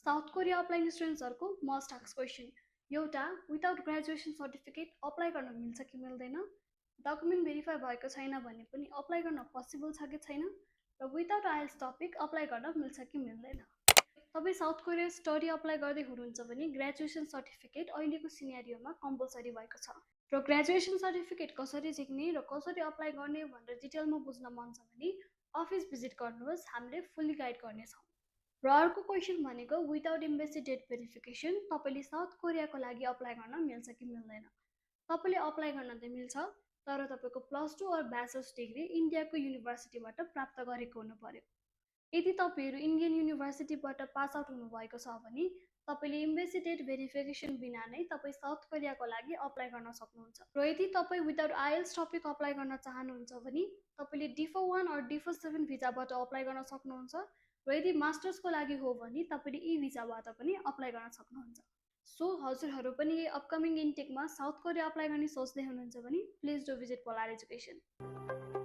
South Korea applying स्टुडेन्ट्सहरूको must ask question एउटा without graduation certificate apply गर्न मिल्छ कि मिल्दैन, डकुमेन्ट भेरिफाई भएको छैन भने पनि अप्लाई गर्न पोसिबल छ कि छैन, र विदाउट आइएल्स टपिक अप्लाई गर्न मिल्छ कि मिल्दैन। तपाईँ साउथ कोरिया स्टडी अप्लाई गर्दै हुनुहुन्छ भने ग्रेजुएसन सर्टिफिकेट अहिलेको सिनेरियोमा कम्पलसरी भएको छ, र ग्रेजुएसन सर्टिफिकेट कसरी झिक्ने र कसरी अप्लाई गर्ने भनेर डिटेलमा बुझ्न मन छ भने अफिस भिजिट गर्नुहोस्, हामीले फुल्ली गाइड गर्नेछौँ। र अर्को क्वेसन भनेको विदाउट एम्बेसी डेट भेरिफिकेसन तपाईँले साउथ कोरियाको लागि अप्लाई गर्न मिल्छ कि मिल्दैन। तपाईँले अप्लाई गर्न त मिल्छ, तर तपाईँको +2 वा ब्याचलर्स डिग्री इन्डियाको युनिभर्सिटीबाट प्राप्त गरेको हुनु पर्यो। यदि तपाईँहरू इन्डियन युनिभर्सिटीबाट पास आउट हुनुभएको छ भने तपाईँले एम्बेसी डेट भेरिफिकेसन बिना नै तपाईँ साउथ कोरियाको लागि अप्लाई गर्न सक्नुहुन्छ। र यदि तपाईँ विदाउट आइएल्स टपिक अप्लाई गर्न चाहनुहुन्छ भने तपाईँले D4 वा D4 भिजाबाट अप्लाई गर्न सक्नुहुन्छ, र यदि मास्टर्सको लागि हो भने तपाईँले ई भिजाबाट पनि अप्लाई गर्न सक्नुहुन्छ। सो हजुरहरू पनि यही अपकमिङ इन्टेकमा साउथ कोरिया अप्लाई गर्ने सोच्दै हुनुहुन्छ भने please do visit polar education.